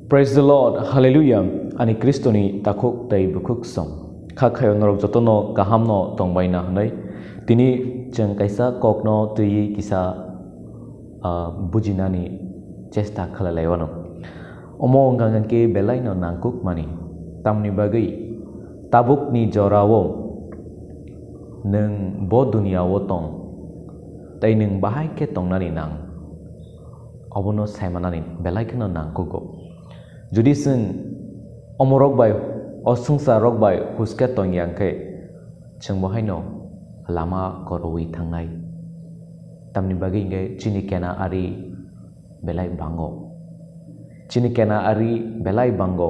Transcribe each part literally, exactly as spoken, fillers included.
Praise the Lord, Hallelujah. Ani Kristoni takhuk tei bukhuk song. Kha khayo norok jotono kaham no tongbai na hwnwi. Tini chwng kaisa kok no twiwi kisa, ah, bujinani chesta khlai lai wano. Omo wngkha hwnkhe belai no nangkuk mani. Tamni bagwi tabuk ni jora o nwng bo dunia o tong tei nwng bahai khe tongnani nang. Obono saimanani belai kheno nangkugo. Jodi chwng omorok bai, o swngcharrok bai huske tongya hwnkhe, chwng bo haino lama korowi thangnai. Tamni bagwi hwnkhe chini kena ari belai bango. Chini kena ari belai bango.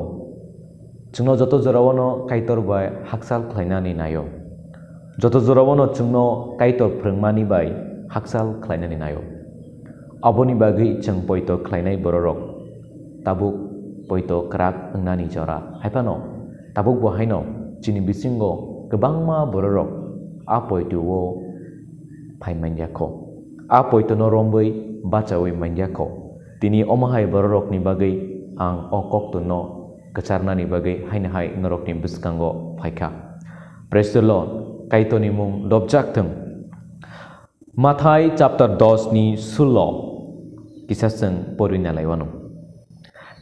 Chwngno joto jorao no Kaitor bai hakchal khlainani naio. Joto jorao no chwngno Kaitor phrwngmani bai hakchal khlainani naio. Aboni bagwi chwng poito khlainai bororok tabuk poito kwrak wngnani jora. Haiphano tabuk bo haino chini bisingo kwbangma bororok a poito o phai manya kho. A poito no romwi bachawi manya kho. Tini omo hai bororokni bagwi ang o koktwno kwcharnani bagwi haino hai norokni bwskango phaikha. Praise the Lord. Kaitorni mung dobjak thung. Mathai chapter dos ni sulo kisa chwng porwi nalaiwano.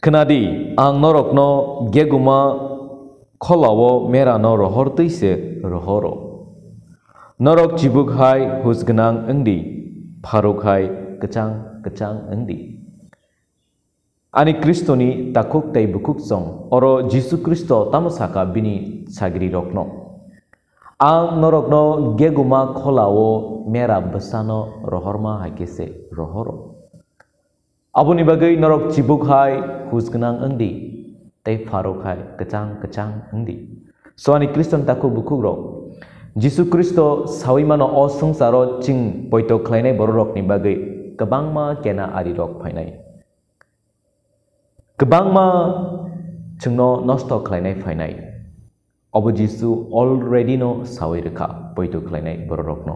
Khwnadi, ang norokno geguma kholao merano rohortwi se rohoro. Norok chibuk hai hus gwnang wngdi, pharuk hai kwchang kwchang wngdi. Ani Kristoni takhuk tei bukhuk song, oro Jisu Kristo tamo saka bini sagrirokno, "Ang norokno geguma kholao mera bwsano rohorma hai khe se rohoro. Aboni bagwi norok chibuk hai hus gwnang wngdi, tei pharuk hai kwchang kwchang wngdi." So ani Kriston takhuk bukhukrok, Jisu Kristo sawi mano o swngcharo chwng poito khlainai bororokni bagwi kwbangma kena arirok phainai. Kwbangma chwngno nosto khlainai phainai. Obo Jisu already no sawi rwkha poito khlainai bororokno.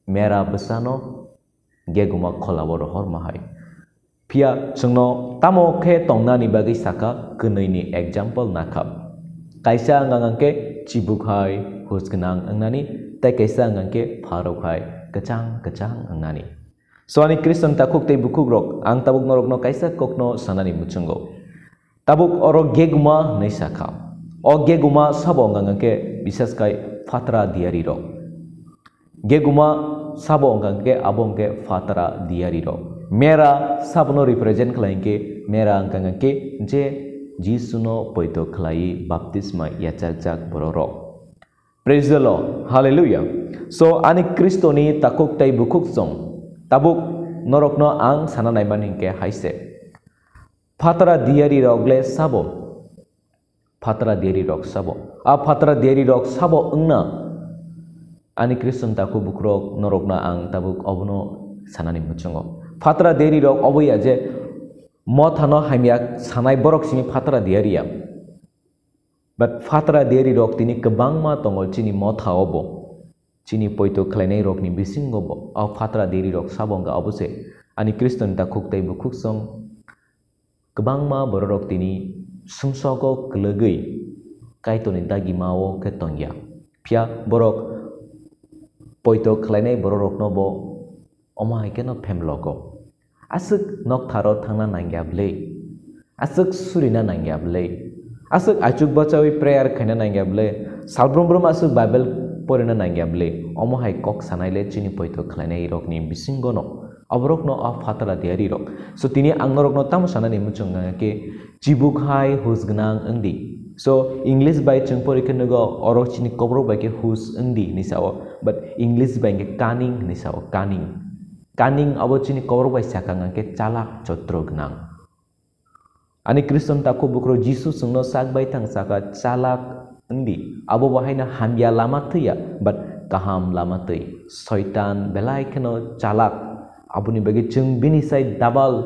Mera bwsano geguma kholao rohorma hai. Phiya chwngno tamo khe tongnani bagwi saka kwnwini example nakha. Kaisa wngkha hwnkhe chibuk hai hus gwnang wngnani, tei kaisa wngkha hwnkhe pharuk hai kwchang kwchang wngnani. So ani Kriston takhuk tei bukhukrok, ang tabuk norokno kaisa kokno sanani muchungo. Tabuk oro geguma hwnwi sakha. O geguma sabo wngkha hwnkhe bises khai phatra diyarirok. Geguma sabo wngkha hwnkhe abo hwnkhe phatra diyarirok. Mera sabono represent khlai hwnkhe mera wngkha hwnkhe je Jisuno poito khlaiwi baptisma yachakjak bororok. Praise the Lord. Hallelujah. So ani Kristoni takhuk tei bukhuk song tabuk norokno ang sana naimani hwnkhe hai se. Phatra diyarirok le sabo? Phatra diyarirok sabo? A phatra diyarirok sabo wngna? Ani Kriston takhuk bukhukrok norokno ang tabuk obono sanani muchungo. Phatra diyarirok obo ya je mothano hamya sanai borok simi phatra diyari ya. But phatra diyarirok tini kwbangma tongo chini motha obo. Chini poito khlainairokni bisingo bo o phatra diyarirok sabo wngkha obo se. Ani Kriston takhuk tei bukhuk song kwbangma bororok tini sumsogo kwlwgwi Kaitorni dagimao khe tongya. Phiya borok poito khlainai bororokno bo omo hai kheno phemlogo. Aswk noktharo thangna nangya bwle? Aswk surina nangya bwle? Aswk aichuk bachawi prayer khaina nangya bwle? Salbrum brum aswk Bible porina nangya bwle? Omo hai kok sanai le chini poito khlainai rokni bisingono. Oborokno o phatra diyari rok. So tini ang norokno tamo sanani muchung nangya khe chibuk hai hus gwnang wngdi. So English bai chwng pori khe nugo oro chini kokrok bai khe hus wngdi hinwi sao. But English bai khe cunning hinwi sao, cunning. Cunning abo chini kokrok bai sakha hwnkhe chalak chotro gwnang. Ani Kriston takhuk bukhro Jisu chwngno sak bai thang sakha, "Chalak wngdi." Abo bo haino hamya lama thwiya, but kaham lama twi. Soitan belai kheno chalak. Aboni bagwi chwng bini sai double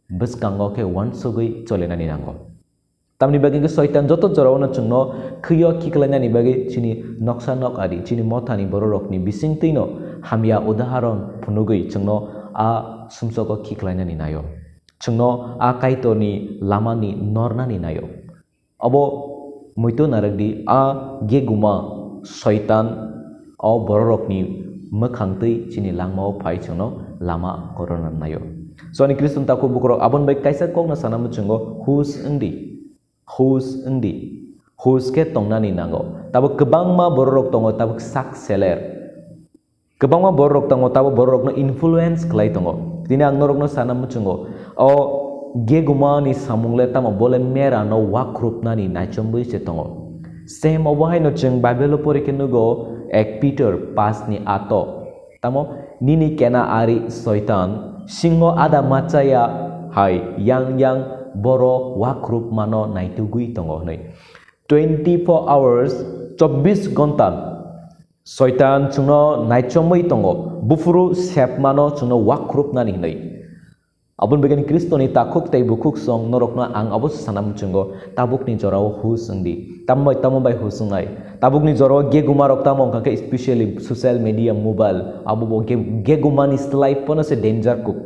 bwskango khe uansugwi cholinani nango. Tamni bagwi khe Soitan joto jorao no chwngno khwio khiklainani bagwi chini noksa nok ari, chini mothani bororokni bisingtwino hamya udaharon phunugwi chwngno a sumsogo khiklainani naio. chwngno a Kaitorni lamani nornani naio. Abo muitu narwkdi, a geguma Soitan o bororokni mwkhang twi chini langmao phai chwngno lama korona naio. So ani Khristan takhuk bukhurok aboni bai kaisa kokno sana muchungo, hus wngdi, hus wngdi, hus khe tongnani nango. Tabuk kwbangma bororok tongo, tabuk sak seler. Kwbangma bororok tongo, tabuk bororokno influence khlai tongo. Tini ang norokno sana muchungo, o gegumani samung le tamo, bole merano wakrupnani naichomwi se tongo. Same obo haino chwng Bible-o pori khe nugo, ek Peter paanch ni ato. Tamo, nini kena ari Soitan, singo ada machaya hai yang yang boro wakrupmano naitugwi tongo hwnwi. Twenty-four hours, chobbish gonta, Soitan chwngno naichomwi tongo, buphuru sepmano chwngno wakrupnani hwnwi. Aboni bagwi Khristoni takhuk tei bukhuk song norokno ang abo sana muchungo, tabukni jorao hus wngdi. Tamo bai, tamo bai hus wngnai? Tabukni jorao gegumarok tamo wngkha khe, especially social media, mobile, abo bo ge-, gegumani slai phano se danger kuk.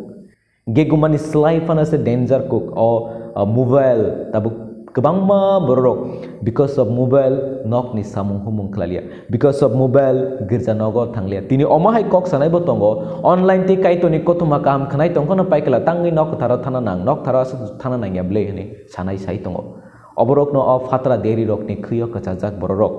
Gegumani slai phano se danger kuk. O, o mobile, tabuk kwbangma bororok because of mobile nokni samung humung khlailia. Because of mobile, girja nogo thangliya. Tini omo hai kok sanai bo tongo, online tei Kaitorni kothoma kaham khnai tongkhano paikla tangwi nok kwtharo thana nang, nok tharo aswk thana nangya ble hwnwi sanai sai tongo. Oborokno o phatra deri rokni khwio kwchajak bororok.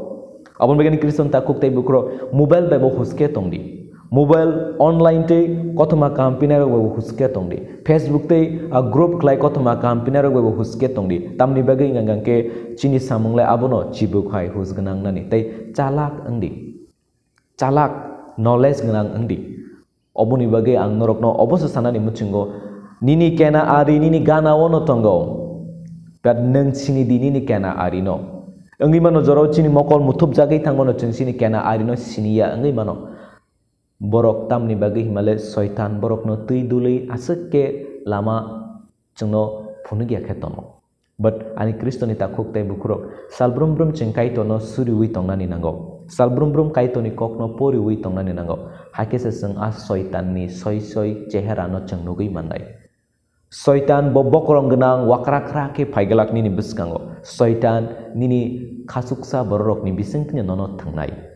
Aboni bagwi Khristan takhuk tei bukhurok mobile bai bo huske tongdi. Mobile, online tei kothoma kaham pinairok bai bo huske tongdi. Facebook tei, ah, group khlai kothoma kaham pinairok bai bo huske tongdi. Tamni bagwi hwnka hwnkhe chini samung lai abono chibuk hai hus gwnang nani tei chalak wngdi. Chalak, knowledge gwnang wngdi. Oboni bagwi ang norokno oboso sanani muchungo, nini kena ari nini gana-o no tongo, but nwng sini di nini kena ari no. Wngwi mano jorao chini mokol muthupjagwi thangmano chwng chini kena ari no siniya wngwi mano. Borok tamni bagwi himale Soitan borokno twi dului aswk khe lama chwngno phunukya khe tono. But ani Khristoni takhuk tei bukhurok salbrum brum chwng Kaitorno suriwi tongnani nango. Salbrum brum Kaitorni kokno poriwi tongnani nango. Hakhe se chwng a Soitanni soi soi cheherano chwng nugwi mannai. Soitan bo bokorong gwnang wakrakhra khe phaiglak nini bwskango. Soitan nini khachuksa bororokni bisingtwino nono thangnai.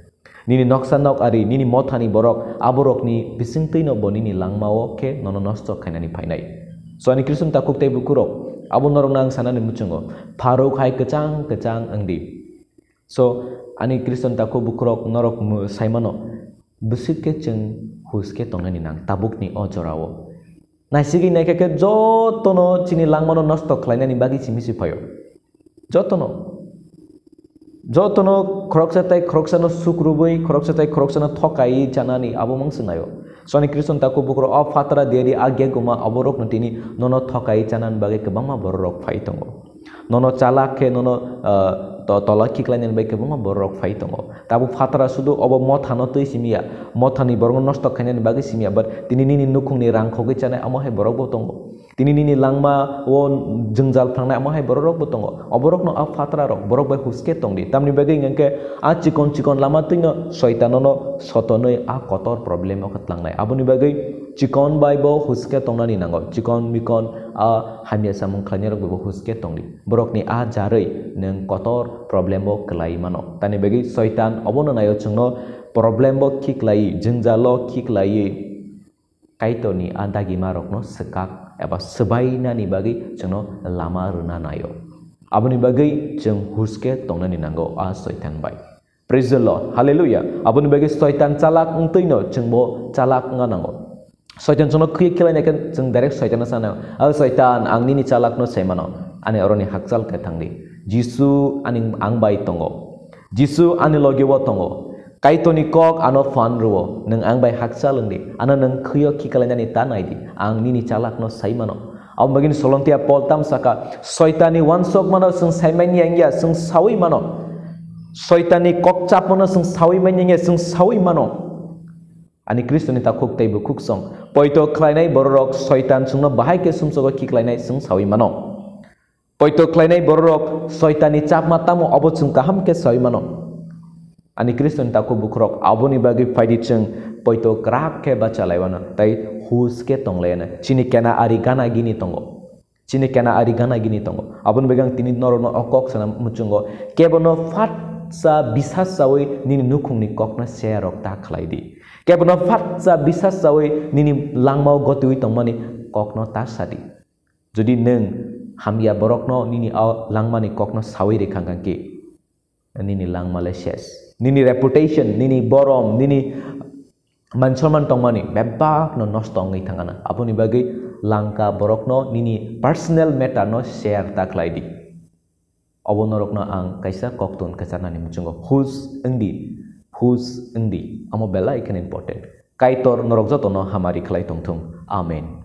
Nini noksa nok ari, nini mothani borok, aborokni bisingtwino bo nini langmao khe nono nosto khainani phainai. So ani Khristan takhuk tei bukhurok, abo norokno ang sanani muchungo, pharuk hai kwchang kwchang wngdi. So ani Khristan takhuk bukhurok norok mu-, saimano, bwswk khe chwng hus khe tongnani nang tabukni o jorao. Naisigwi naikha khe jotono chini langmano nosto khlainani bagwi simi se phaio. Jotono. Jotono khoroksa tai khoroksano suk rwui, khoroksa tai khoroksano thokai chanani abo mung swnaio. Soni Khristan takhuk bukhurok o phatra deri a geguma aborokno tini nono thokai chanani bagwi kwbangma bororok phai tongo. Nono chalak khe nono, ah, to-, tola khiklainani bagwi kwbangma bororok phai tongo. Tabuk phatra sudu obo mothano twi simiya, mothani borokno nosto khainani bagwi simiya, but tini nini nukhungni rang khogwi chanai amo hai borok bo tongo. Tini nini langma o jwngjal phangnai amo hai bororok bo tongo. Oborokno a phatra rok borok bai huske tongdi. Tamni bagwi hwnkhe a chikon chikon lama twino Soitanono sotonwi a kotor problem o khe tlangnai. Aboni bagwi chikon bai bo huske tongnani nango. Chikon mikon a hamya samung khlainai rok bai bo huske tongdi. Borokni a jarwi nwng kotor problem o kwlai mano. Tamni bagwi Soitan obono naio chwngno problem o khiklaiwi, jwngjal o khiklaiwi, Kaitorni a dagimarokno swkak eba swbainani bagwi chwngno lama rwna naio. Aboni bagwi chwng huske tongnani nango a Soitan bai. Praise the Lord. Hallelujah. Aboni bagwi Soitan chalak wngtwino chwngbo chalak wngna nango. Soitan chwngno khwi khilainai khe chwng direct Soitanno sana, "O Soitan, ang nini chalakno sai mano. Ani oroni hakchal khe thangdi. Jisu ani, ang bai tongo. Jisu ani logi o tongo. Kaitorni kok ano phan rwo, nwng ang bai hakchal wngdi, ano nwng khwio khiklainani ta naidi, ang nini chalakno sai mano." Abo bagwino Solontia Pol tam saka, Soitanni uansukmano chwng sai manya wngya, chwng saui mano. Soitanni kok chapmano chwng saui manya wngya, chwng saui mano. Ani Khristoni takhuk tei bukhuk song, poito khlainai bororok Soitan chwngno bahai khe sumsogo khiklainai chwng saui mano. Poito khlainai bororok Soitanni chapma tamo obo chwng kaham khe saui mano. Ani Khristoni takhuk bukhurok, aboni bagwi phaidi chwng poito kwrak khe bachalaiwano tei hus khe tonglaiyano. Chini kena ari gana gini tongo. Chini kena ari gana gini tongo. Aboni bagwi ang tini norokno o kok sana muchungo. Kebono phatsa bisas chawi nini nukhungni kokno share rok ta khlai di. Kebono phatsa bisas chawi nini langmao gotiwi tongmani kokno ta sadi. Jodi nwng hamya borokno nini o langmani kokno sawi rikha hwnkhe, nini langma le ses. Nini reputation, nini borom, nini man sonman tongmani bebakno nosto wngwi thangana. Aboni bagwi langka borokno nini personal matter no share ta khlai di. Obo norokno ang kaisa koktun kwcharnani muchungo. Hus wngdi, hus wngdi. Amo belai kheno important. Kaitor norok jotono hamari khlai tongthung. Amen.